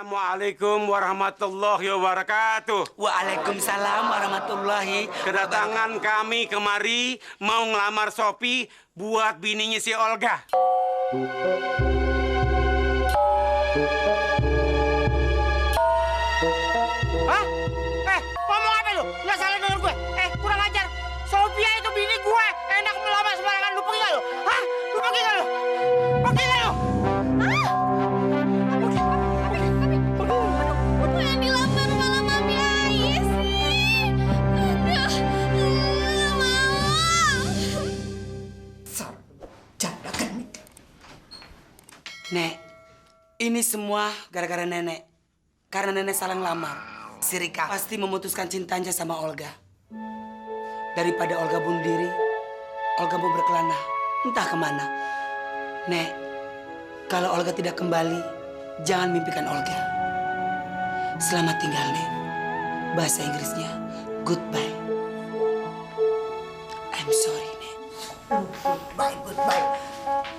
Assalamualaikum warahmatullahi wabarakatuh. Waalaikumsalam warahmatullahi. Kedatangan kami kemari mau ngelamar Sophie buat bininya si Olga. Hah? Ngomong apa lu? Nggak salah denger gue. Kurang ajar. Sophia itu bini gue. Enak melamar sembarangan. Lu pergi nggak lu? Hah? Lu pergi nggak lu? Pergi nggak lu? Yang dilamar malah mami Aya sih. Aduh, nggak mau. Janda genit. Nek, ini semua gara-gara nenek. Karena nenek salah ngelamar. Si Rika pasti memutuskan cintanya sama Olga. Daripada Olga bunuh diri, Olga mau berkelana. Entah kemana. Nek, kalau Olga tidak kembali, jangan mimpikan Olga. Selamat tinggal, Nek. Bahasa Inggrisnya, goodbye. I'm sorry, Nek. Goodbye.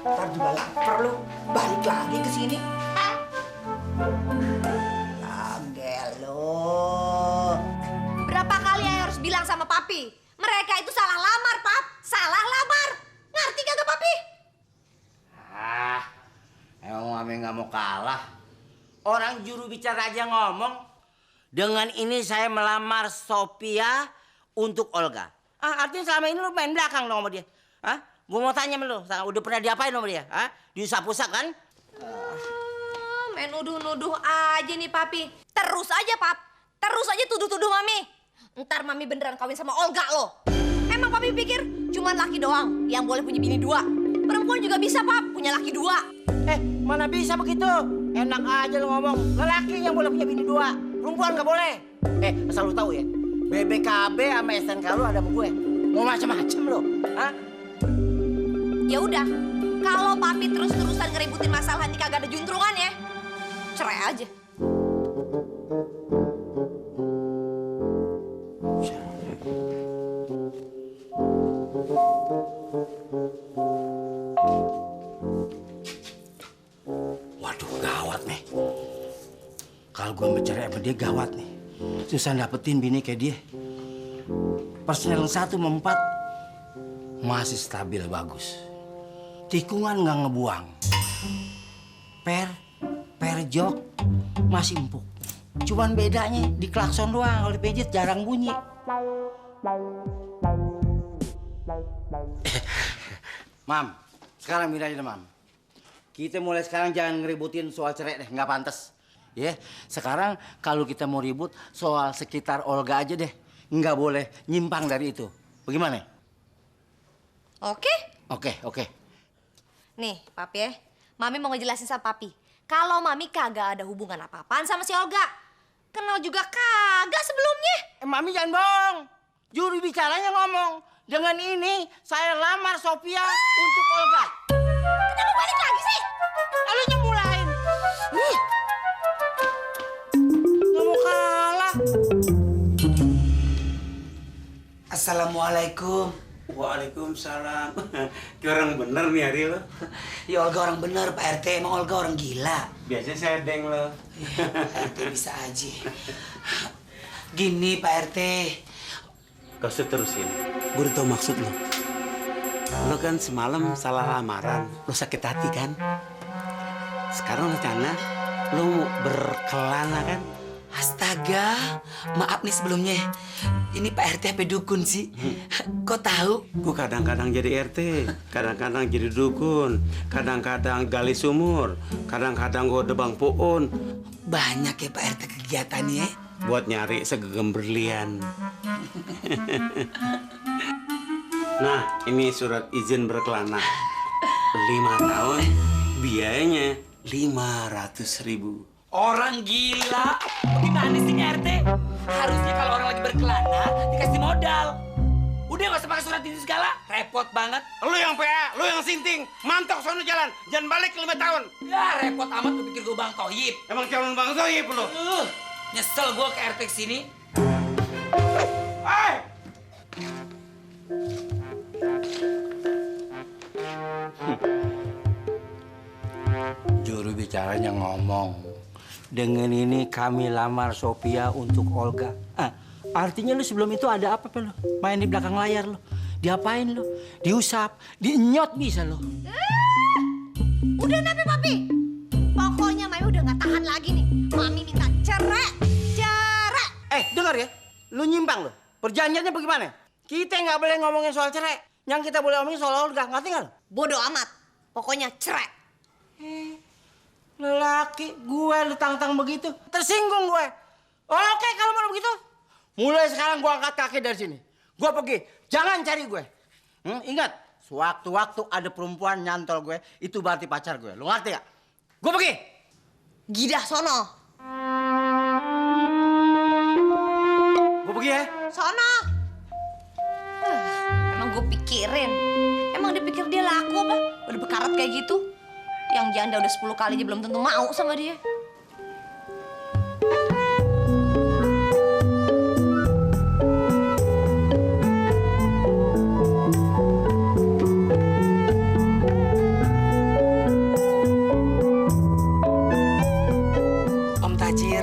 Ntar juga lapar lu, balik lagi ke sini. Gelo. Berapa kali Ayah harus bilang sama Papi? Mereka itu salah lamar, Pap. Salah lamar. Ngerti kagak, Papi? Emang mami nggak mau kalah. Orang juru bicara aja ngomong. Dengan ini saya melamar Sophia untuk Olga. Artinya selama ini lu main belakang dong sama dia. Gue mau tanya sama lu, udah pernah diapain sama dia? Diusap-usap kan? Main nuduh-nuduh aja nih, Papi. Terus aja, Pap. Terus aja tuduh-tuduh Mami. Ntar Mami beneran kawin sama Olga loh. Emang Papi pikir cuman laki doang yang boleh punya bini dua? Perempuan juga bisa, Pap, punya laki dua. Mana bisa begitu? Enak aja lu ngomong. Lelaki yang boleh punya bini dua, perempuan nggak boleh. Asal lu tahu ya, BBKB sama STNK lu ada sama gue. Mau macam-macam lu, Ya udah, kalau Papi terus-terusan ngeributin masalah ini kagak ada juntrungan ya, cerai aja. Waduh, gawat nih. Kalau gue bercerai sama dia gawat nih. Susah dapetin bini kayak dia. Personel 1 sama 4 masih stabil bagus. Tikungan nggak ngebuang. Per jok masih empuk. Cuman bedanya di klakson doang, kalau dipijet jarang bunyi. Mam, sekarang gini aja, Mam. Kita mulai sekarang jangan ngeributin soal cerai deh, nggak pantas. Ya, sekarang kalau kita mau ribut soal sekitar Olga aja deh. Nggak boleh nyimpang dari itu. Bagaimana? Oke? Oke. Nih, Papi ya. Mami mau ngejelasin sama Papi. Kalau Mami kagak ada hubungan apa-apaan sama si Olga. Kenal juga kagak sebelumnya. Mami jangan bohong. Juru bicaranya ngomong. Dengan ini saya lamar Sophia untuk Olga. Kenapa balik lagi sih? Lalu nyemulain. Nggak mau kalah. Assalamualaikum. Waalaikumsalam. Kayak orang bener nih hari lo. Ya Olga orang bener, Pak RT. Emang Olga orang gila. Biasanya saya deng lo. Pak RT bisa aja. Gini Pak RT. Gak usah terusin. Gue udah tau maksud lo. Lo kan semalam salah lamaran. Lo sakit hati kan? Sekarang rencana lo mau berkelana kan? Astaga, maaf nih sebelumnya. Ini Pak RT apa dukun sih? Kok tahu? Gue kadang-kadang jadi RT, kadang-kadang jadi dukun, kadang-kadang gali sumur, kadang-kadang gue debang pohon. Banyak ya Pak RT kegiatannya. Buat nyari segegem berlian. Nah, ini surat izin berkelana. 5 tahun, biayanya 500.000. Orang gila. Gimana sih RT? Harusnya kalau orang lagi berkelana dikasih modal. Udah gak usah pakai surat izin segala. Repot banget. Lu yang PA, lu yang sinting. Mantok sono jalan, jangan balik 5 tahun. Ya repot amat lu pikir gue Bang Tohib. Emang calon Bang Sohib lu. Nyesel gue ke RT kesini. Juru bicaranya ngomong. dengan ini kami lamar Sophia untuk Olga. Artinya lu sebelum itu ada apa lo? Main di belakang layar lo. Diapain lo? Diusap, dienyot bisa lo. Udah nape papi? Pokoknya Mami udah gak tahan lagi nih. Mami minta cerai. Cerai. Dengar ya. Lu nyimpang lo. Perjanjiannya bagaimana? Kita nggak boleh ngomongin soal cerai. Yang kita boleh ngomongin soal Olga. Ngerti nggak lo? Bodoh amat. Pokoknya cerai. Lelaki gue lu tang-tang begitu. Tersinggung gue. Oke kalau mau begitu. Mulai sekarang gue angkat kaki dari sini. Gue pergi. Jangan cari gue. Ingat. Sewaktu-waktu ada perempuan nyantol gue. Itu berarti pacar gue. Lu ngerti gak? Gue pergi. Gidah sono. Gue pergi ya. Sono. Emang gue pikirin. Emang dipikir dia laku apa? Udah bekarat kayak gitu. Yang janda udah 10 kali aja belum tentu mau sama dia. Om Tajir,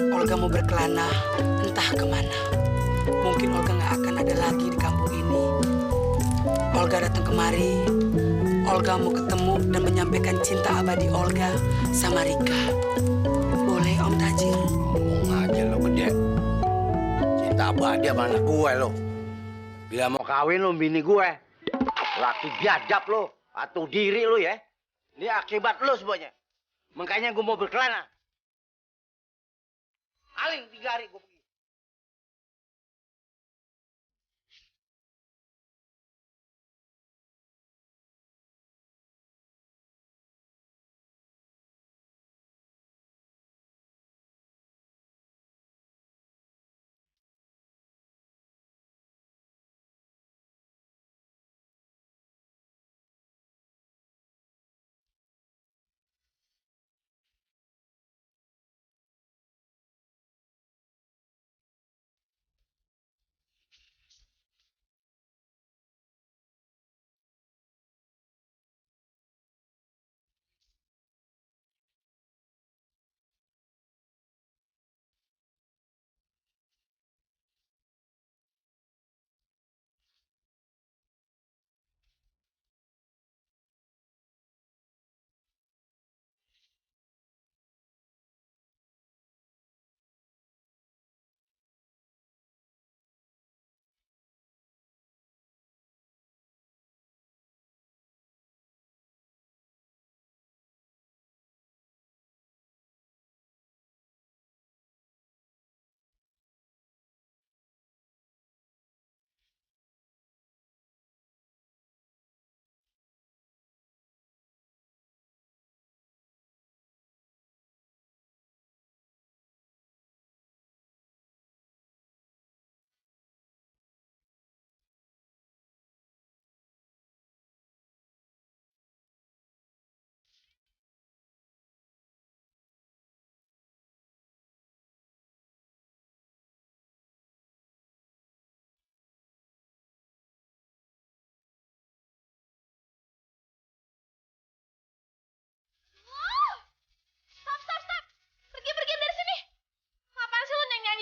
Olga mau berkelana entah kemana. Mungkin Olga nggak akan ada lagi di kampung ini. Olga datang kemari. Olga mau ketemu dan menyampaikan cinta abadi Olga sama Rika. Boleh Om Tajir? Ngomong aja lo gede. Cinta abadi sama anak gue lo. Bila mau kawin lo bini gue. Laki biadab lo. Atau diri lo ya. Ini akibat lo semuanya. Makanya gue mau berkelana. Aling 3 hari gue pergi.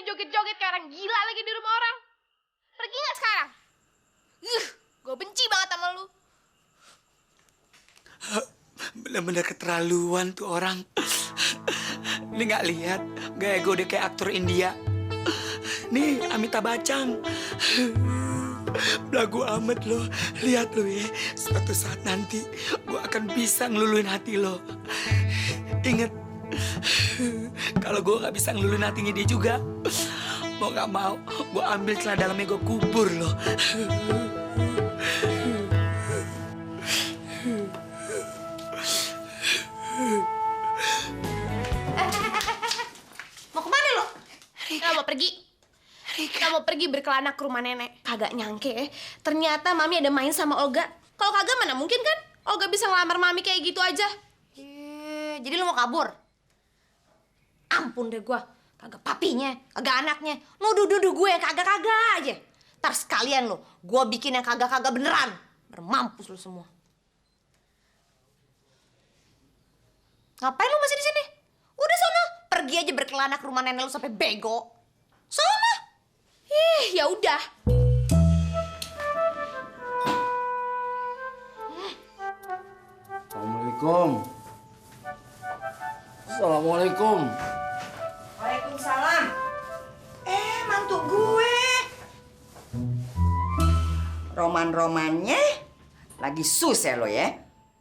Joget-joget kayak orang gila lagi di rumah orang. Pergi nggak sekarang? Gue benci banget sama lu. Bener-bener keterlaluan tuh orang. Ini nggak lihat gaya gue udah kayak aktor India. Nih Amitabh Bachchan. Belagu amat lo. Lihat lo ya. Suatu saat nanti gue akan bisa ngeluluin hati lo. Ingat. Kalau gue nggak bisa ngeluluin hatinya dia juga, mau nggak mau, gue ambil celah dalamnya gue kubur loh. Mau kemana lo? Rika. Nggak mau pergi? Kita mau pergi berkelana ke rumah nenek. Kagak nyangke ternyata Mami ada main sama Olga. Kalau kagak mana mungkin kan Olga bisa ngelamar Mami kayak gitu aja. Jadi lo mau kabur? Ampun deh gua. Kagak papinya, kagak anaknya. Nuduh-nuduh gue yang kagak-kagak aja. Ntar sekalian lo, gua bikin yang kagak-kagak beneran. Bermampus lo semua. Ngapain lo masih di sini? Udah pergi aja berkelana ke rumah nenek lu sampai bego. Sono. Ya udah. Assalamualaikum. Assalamualaikum. Waalaikumsalam. Mantu gue. Roman-romannya lagi susah lo ya.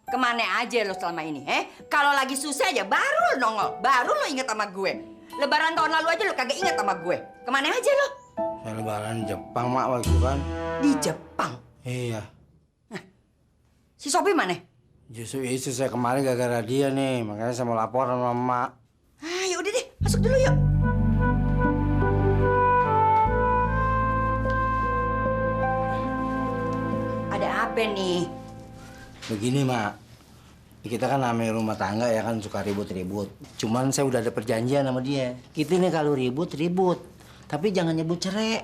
Kemana aja lo selama ini, Kalau lagi susah aja baru lo nongol, baru lo inget sama gue. Lebaran tahun lalu aja lo kagak inget sama gue. Kemana aja lo? Saya lebaran Jepang, Mak, waktu itu kan. Di Jepang. Iya. Si Sopi mana? Justru itu saya kemarin gara-gara dia nih. Makanya saya mau laporan sama Mak. Ya udah deh, masuk dulu yuk. Ada apa nih? Begini, Mak. Kita kan namanya rumah tangga ya kan suka ribut-ribut. Cuman saya udah ada perjanjian sama dia. Kita nih kalau ribut. Tapi jangan nyebut cerai.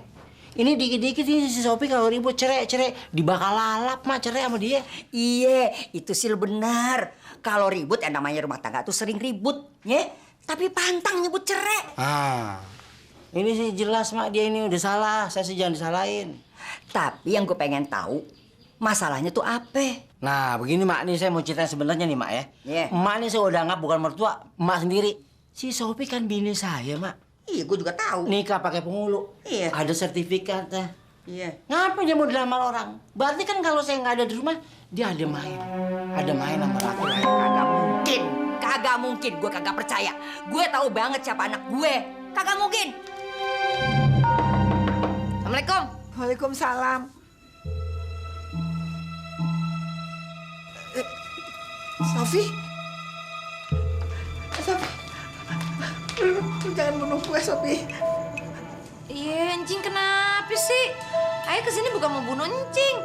Ini dikit-dikit nih si Sopi kalau ribut cerai. Dibakal lalap, Mak, cerai sama dia. Iya, itu sih benar. Kalau ribut yang namanya rumah tangga tuh sering ribut, ya. Tapi pantang nyebut cerai. Ini sih jelas, Mak, dia ini udah salah. Saya sih jangan disalahin. Tapi yang gue pengen tahu, masalahnya tuh apa? Nah, begini, Mak, nih saya mau cerita sebenarnya nih, Mak, ya. Iya. Mak nih saya udah anggap bukan mertua, Mak sendiri. Si Sopi kan bini saya, Mak. Iya, gue juga tahu. Nikah pakai penghulu. Iya. Ada sertifikatnya. Iya. Ngapain dia mau dilamar orang? Berarti kan kalau saya nggak ada di rumah, dia ada main. Ada main sama laki lain. Kagak mungkin. Gue kagak percaya. Gue tahu banget siapa anak gue. Kagak mungkin. Assalamualaikum. Waalaikumsalam. Sofi? Sofi? Lu jangan bunuh gue, Sofi. Iya, Encing kenapa sih? Ayah kesini bukan mau bunuh Encing.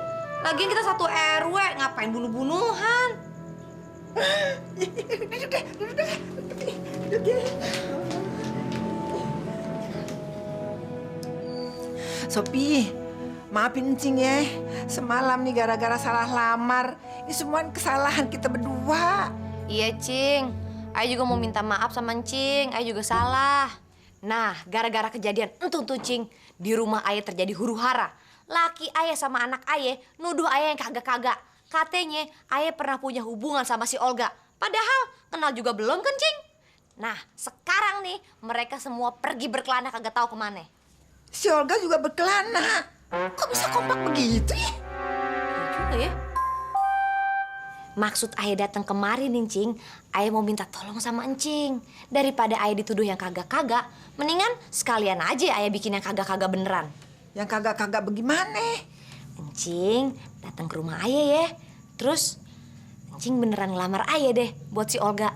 Lagian kita satu RW, ngapain bunuh-bunuhan? Duduk deh. Sopi, maafin Encing ya. Semalam nih gara-gara salah lamar. Ini semua kesalahan kita berdua. Iya, Cing. Ayah juga mau minta maaf sama Encing. Ayah juga salah. Nah, gara-gara kejadian tuh Cing, di rumah ayah terjadi huru-hara. Laki ayah sama anak ayah nuduh ayah yang kagak-kagak. Katanya ayah pernah punya hubungan sama si Olga. Padahal kenal juga belum kan, Cing? Nah, sekarang nih mereka semua pergi berkelana kagak tahu kemana. Si Olga juga berkelana. Kok bisa kompak begitu ya? Iya juga ya. Maksud ayah datang kemari nih, Cing, ayah mau minta tolong sama Encing. Daripada ayah dituduh yang kagak-kagak, mendingan sekalian aja ayah bikin yang kagak-kagak beneran. Yang kagak-kagak bagaimana? Encing datang ke rumah ayah ya. Terus Encing beneran ngelamar ayah deh buat si Olga.